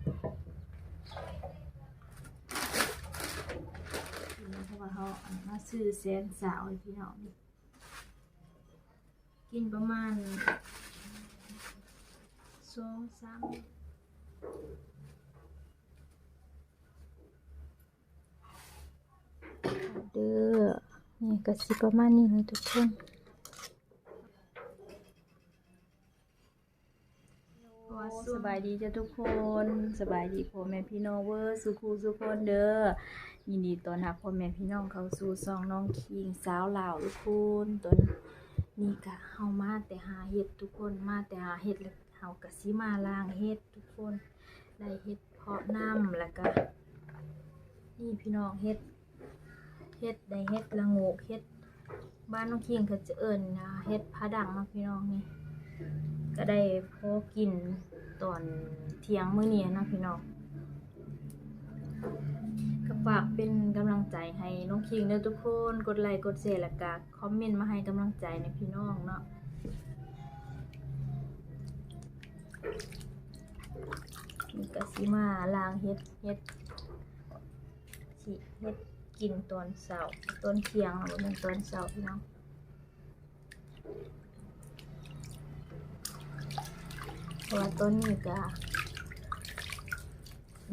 ເພາະວ່າເຮົາເອົາມາຊື້ແສນຊາວໃຫ້ພີ່ນ້ອງ ກິນປະມານສອງສາມ ເດີ ນີ້ກໍຊິປະມານນີ້ແຫຼະທຸກຄົນ. ສະບາຍດີເຈົ້າທຸກຄົນ ສະບາຍດີພໍ່ແມ່ພີ່ນ້ອງເບິດສູ່ຄູ່ສູ່ຄົນເດີ. ຍິນດີຕ້ອນຮັບພໍ່ແມ່ພີ່ນ້ອງເຂົ້າສູ່ຊ່ອງນ້ອງຄິງສາວລາວທຸກຄົນ. ຕອນນີ້ກະເຮົາມາແຕ່ຫາເຫັດທຸກຄົນ ມາແຕ່ຫາເຫັດ ແລ້ວເຮົາກະຊິມາລ້າງເຫັດທຸກຄົນ. ໄດ້ເຫັດເພາະນຳ ແລ້ວກະ ນີ້ພີ່ນ້ອງ ເຫັດ ເຫັດ ໄດ້ເຫັດລະໂງກ ເຫັດ ບ້ານນ້ອງຄິງເຂົາຈະເອີ້ນ ອ່າ ເຫັດຜາດັງເນາະພີ່ນ້ອງ. ນີ້ກະໄດ້ພໍກິນຕອນທ່ຽງມື້ນີ້ນະພີ່ນ້ອງ. ກະຝາກເປັນກຳລັງໃຈໃຫ້ນ້ອງຄິງເດີທຸກຄົນ ກົດໄລກົດແຊ ແລ້ວກະຄອມເມັນມາໃຫ້ກຳລັງໃຈໃນພີ່ນ້ອງເນາະ. ນີ້ກະຊິມາລ້າງເຫັດ ເຫັດ ຊິເຮັດກິນຕອນເຊົ້າ ຕອນທ່ຽງ ບໍ່ແມ່ນຕອນເຊົ້າພີ່ນ້ອງ ເພາະວ່າຕອນນີ້ກະ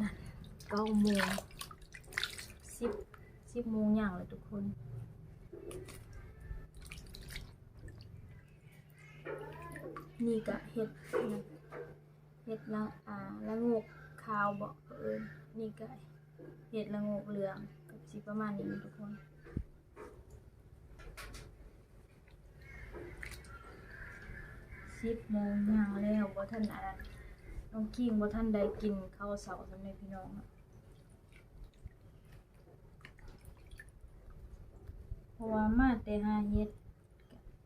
ນັ້ນ ເກົ້າໂມງ ສິບ ສິບໂມງຍ່າງແລ້ວທຸກຄົນ. ນີ້ກະເຫັດ ເຫັດລະ ອ່າ ລະໂງກຂາວເບາະ ເຂົາເອີ້ນ. ນີ້ກະເຫັດລະໂງກເຫຼືອງ ກະຊິປະມານນີ້ທຸກຄົນ. ສິບໂມງຍ່າງແລ້ວ ບໍ່ທັນ ອັນນັ້ນ ນ້ອງຄິງບໍ່ທັນໄດ້ກິນເຂົ້າເຊົ້າຊັ້ນເດພີ່ນ້ອງເນາະ ເພາະວ່າມາແຕ່ຫາເຫັດ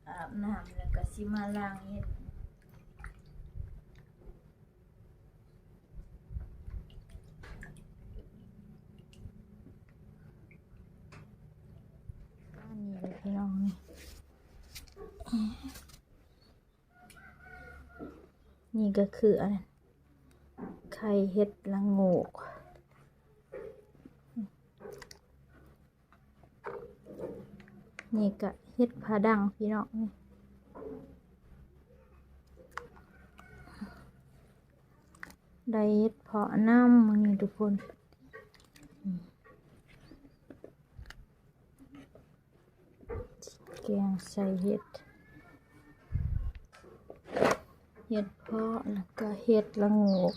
ອາບນ້ຳ ແລ້ວກະຊິມາລ້າງເຫັດ. ອັນນີ້ແຫຼະພີ່ນ້ອງ ນີ້ ນີ້ກະຄື ອັນນັ້ນ ໄຂ່ເຫັດລະໂງກ. ນີ້ກະເຫັດຜາດັງພີ່ນ້ອງ ນີ້ ໄດ້ເຫັດເພາະນຳມື້ນີ້ທຸກຄົນ. ແກງໃສ່ເຫັດ ເຫັດເພາະ ແລ້ວກະເຫັດລະໂງກ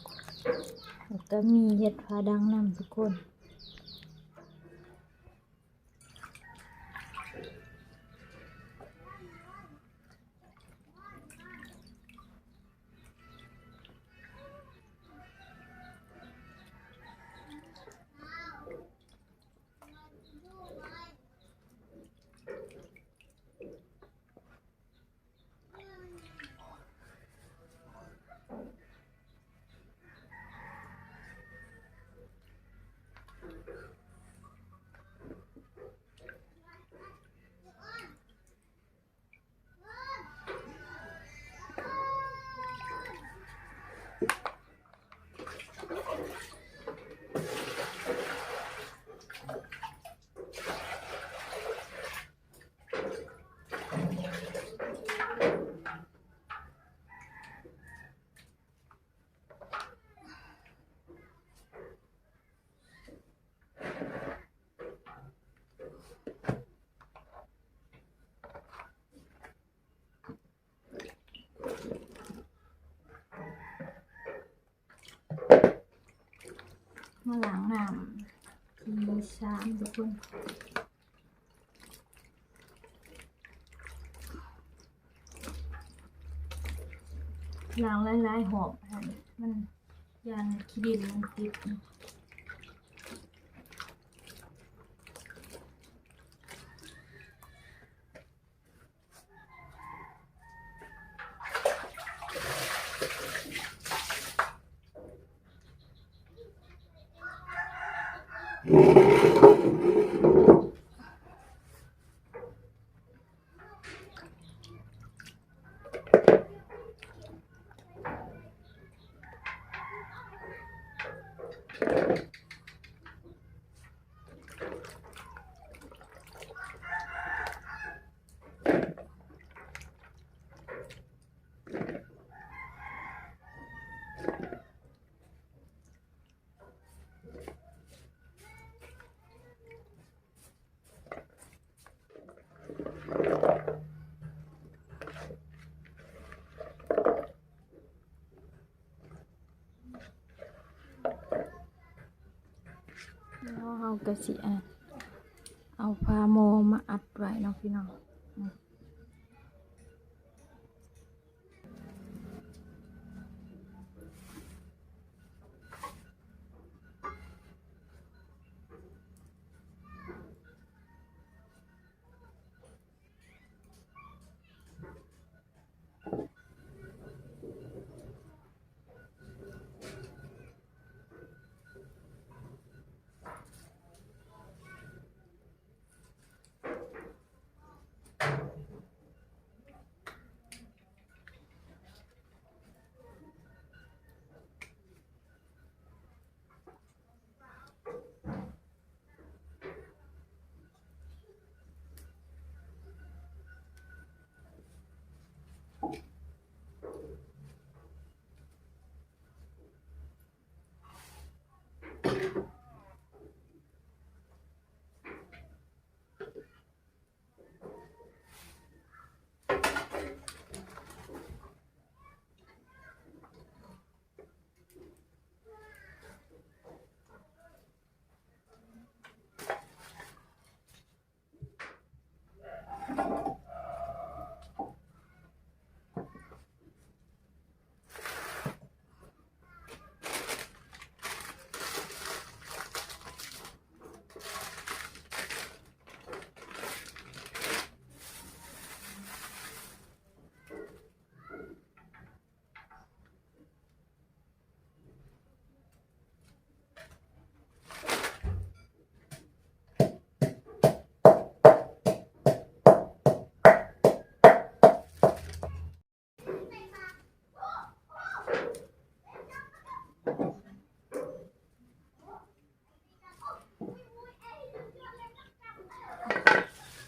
ແລ້ວກະມີເຫັດຜາດັງນຳທຸກຄົນ.ມາລ້າງນ້ຳທີສາມທຸກຄົນ ລ້າງຫຼາຍໆຮອບໃຫ້ມັນ ຢ້ານຂີ້ດິນມັນຕິດ. ເ ແລ້ວເຮົາກໍຊິ ອາ ເອົາຝາໝໍ້ມາອັດໄວ້ເນາະພີ່ນ້ອງ.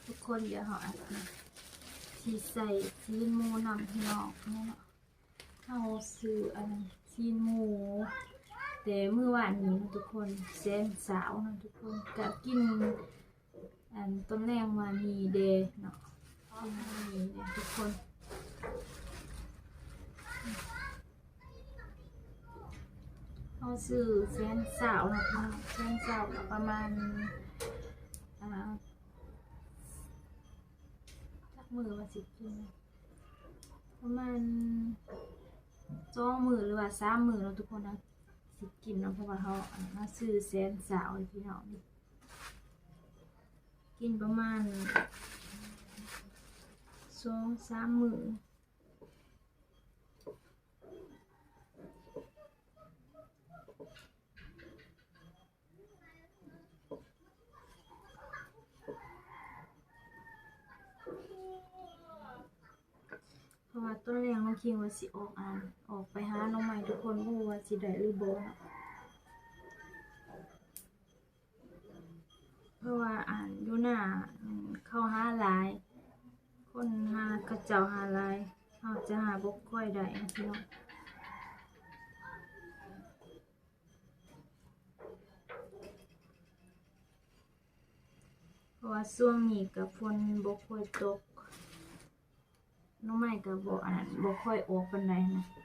ທຸກຄົນ ດຽວເຮົາອັດ ຊິໃສ່ຊີ້ນໝູນຳພີ່ນ້ອງເນາະ. ເຮົາຊື້ອັນຊີ້ນໝູແຕ່ມື້ວານນີ້ເນາະທຸກຄົນ ແສນຊາວເນາະທຸກຄົນ ກະກິນອັນຕອນແລງວານນີ້ແດ່ເນາະ ກິນມື້ນີ້ແດ່ທຸກຄົນ. ເຮົາຊື້ແສນຊາວເນາະພີ່ນ້ອງ ແສນຊາວກະປະມານ ອາ ຈັກມື້ວ່າຊິກິນ ປະມານສອງມື້ ຫຼືວ່າສາມມື້ເນາະທຸກຄົນເນາະ ຊິກິນເນາະ ເພາະວ່າເຮົາ ອັນ ມາຊື້ແສນຊາວໃຫ້ພີ່ນ້ອງ ກິນປະມານສອງສາມມື້. ເພາະວ່າຕອນແລງນ້ອງຄິງວ່າຊິອອກ ອັນ ອອກໄປຫາໜໍ່ໄມ້ທຸກຄົນ ບໍ່ຮູ້ວ່າຊິໄດ້ຫຼືບໍ່ເນາະ. ເພາະວ່າ ອັນ ຢູ່ໜ້າ ອືມ ເຂົາຫາຫຼາຍ ຄົນຫາ ເຂົາເຈົ້າຫາຫຼາຍ ເຮົາຈະຫາບໍ່ຄ່ອຍໄດ້ເນາະພີ່ນ້ອງ. ເພາະວ່າຊ່ວງນີ້ກະຝົນບໍ່ຄ່ອຍຕົກ ໜໍ່ໄມ້ກະບໍ່ ອັນນັ້ນ ບໍ່ຄ່ອຍອອກປານໃດຫັ້ນນະ.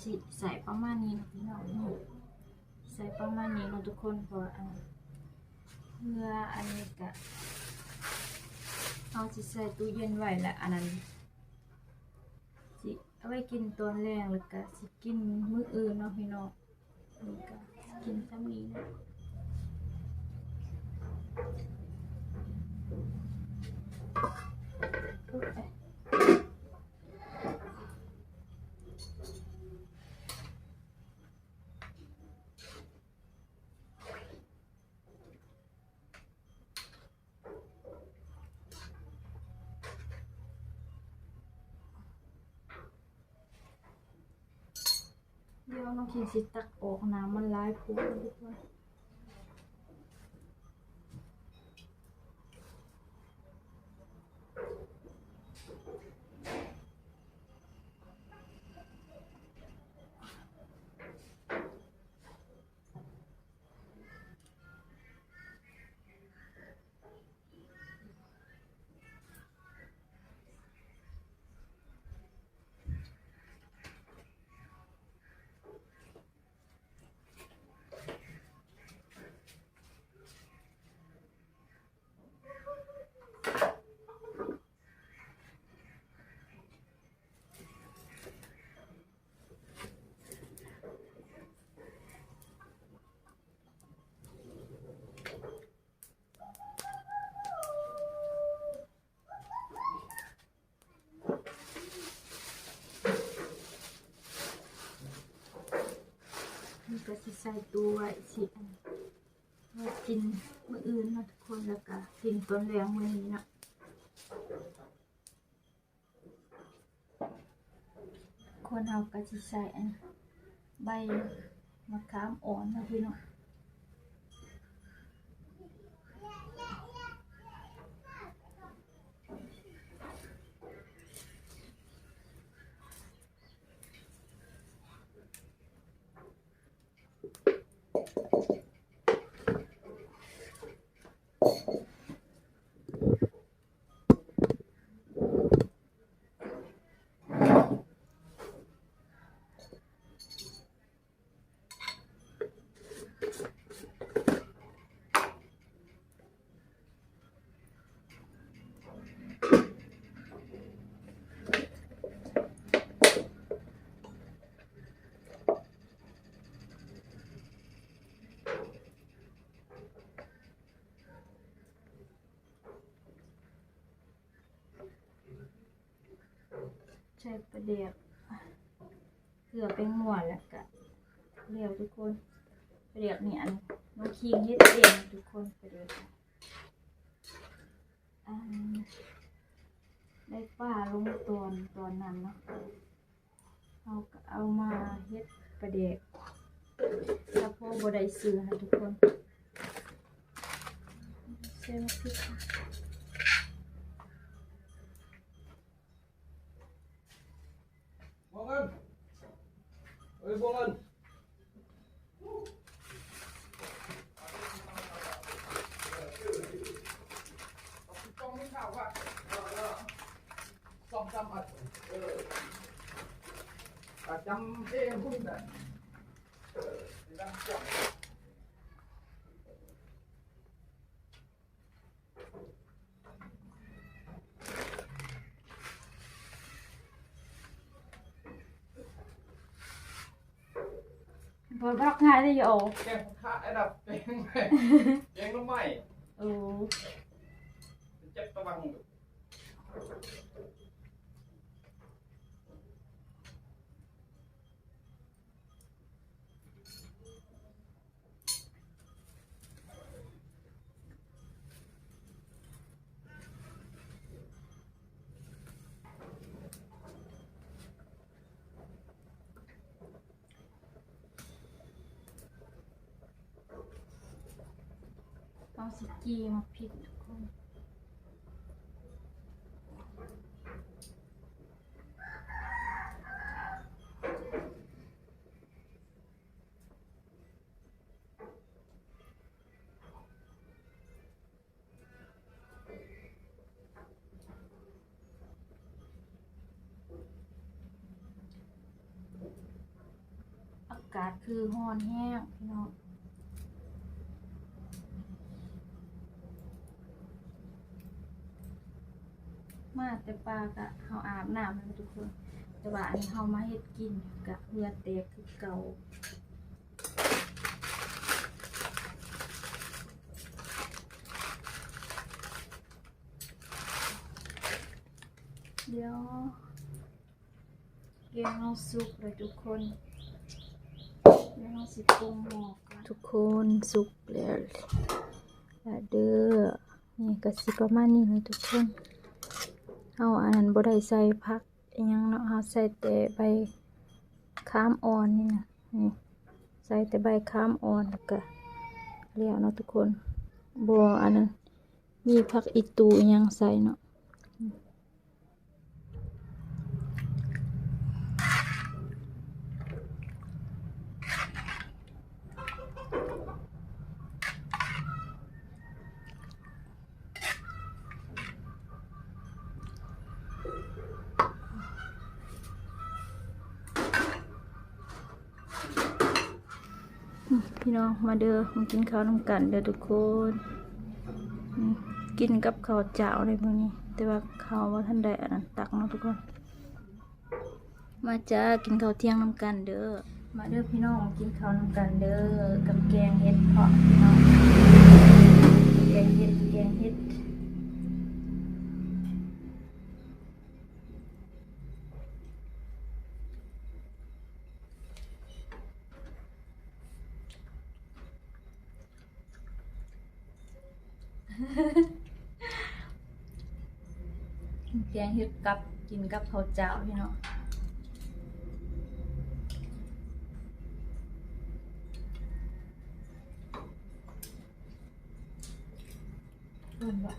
ຊິໃສ່ປະມານນີ້ເນາະພີ່ນ້ອງເນາະ ໃສ່ປະມານນີ້ເນາະທຸກຄົນ ເພາະວ່າອັນເພື່ອອັນນີ້ກະ ເຮົາຊິໃສ່ຕູ້ເຢັນໄວ້ ແລະ ອັນນັ້ນຊິເອົາໄວ້ກິນຕອນແລງ ແລ້ວກະຊິກິນມື້ອື່ນເນາະພີ່ນ້ອງ. ນີ້ກະກິນສ່ຳນີ້ເນາະ. ດຽວນ້ອງຄິງຊິຕັກອອກ ນ້ຳມັນຫຼາຍໂພດເນາະທຸກຄົນ. ນີ້ກະຊິໃສ່ຕູ້ໄວ້ ຊິອັນ ໄວ້ກິນມື້ອື່ນເນາະທຸກຄົນ ແລ້ວກະກິນຕອນແລງມື້ນີ້ເນາະ. ຄົນເຮົາກໍຊິໃສ່ອັນໃບມະຂາມອ່ອນເນາະພີ່ນ້ອງ. ໃສ່ປາແດກ ເກືອ ແປ້ງນົວ ແລ້ວກະແລ້ວທຸກຄົນ. ປາແດກນີ້ອັນນ້ອງຄິງເຮັດເອງທຸກຄົນ ປາແດກ ອັນໄດ້ປາລົງຕອນ ຕອນນັ້ນເນາະ. ເຮົາກໍເອົາມາເຮັດປາແດກ ສະເພາະບໍ່ໄດ້ຊື້ຫັ້ນທຸກຄົນ. ໃສ່ໝາກພິກ ບໍ່ເງິນ ເອີຍ ບໍ່ເງິນ. ບໍ່ບລັອກງ່າຍເດ້ ຢ່າອອກ ແກງຂາດໄອ້ດັບ ແກງ ແກງໜໍ່ໄມ້. ໂອ້ ເຈັບຕະວັງ. ເຮົາຊິຈີ່ໝາກພິກທຸກຄົນ. ເ ຄືຮ້ອນແຮງພີ່ນ້ອງ. ມາແຕ່ປ່າກະເຮົາອາບນ້ຳແລ້ວທຸກຄົນ, ແຕ່ວ່າອັນນີ້ເຮົາມາເຮັດກິນກະເຫື່ອແຕກຄືເກົ່າ. ດຽວ ແກງເຮົາສຸກແລ້ວທຸກຄົນ, ດຽວເຮົາຊິປົງໝໍ້ກ່ອນ. ທຸກຄົນ ສຸກແລ້ວລະເດີ. ນີ້ກະຊິປະມານນີ້ແຫຼະທຸກຄົນ. ເຮົາອັນນັ້ນບໍ່ໄດ້ໃສ່ຜັກອີ່ຫຍັງເນາະ, ເຮົາໃສ່ແຕ່ໃບຄາມອ່ອນນີ້ນະ, ນີ້ ໃສ່ແຕ່ໃບຄາມອ່ອນ ແລ້ວກະແລ້ວເນາະທຸກຄົນ, ບໍ່ອັນນັ້ນ ມີຜັກອີ່ຕູ່ອີ່ຫຍັງໃສ່ເນາະ. ພີ່ນ້ອງ ມາເດີ ມາກິນເຂົ້ານຳກັນເດີທຸກຄົນ. ອືມ ກິນກັບເຂົ້າເຈົ້າເດ້ມື້ນີ້, ແຕ່ວ່າເຮົາບໍ່ທັນໄດ້ອັນນັ້ນຕັກເນາະທຸກຄົນ. ມາຈ້າ ກິນເຂົ້າທ່ຽງນຳກັນເດີ. ມາເດີພີ່ນ້ອງ ກິນເຂົ້ານຳກັນເດີ ກັບແກງເຫັດເພາະພີ່ນ້ອງ, ແກງເຫັດ ແກງເຫັດ. ແກງເຫັດກັບ ກິນກັບເຂົ້າເຈົ້າພີ່ນ້ອງ. ເອີ້ນວ່າ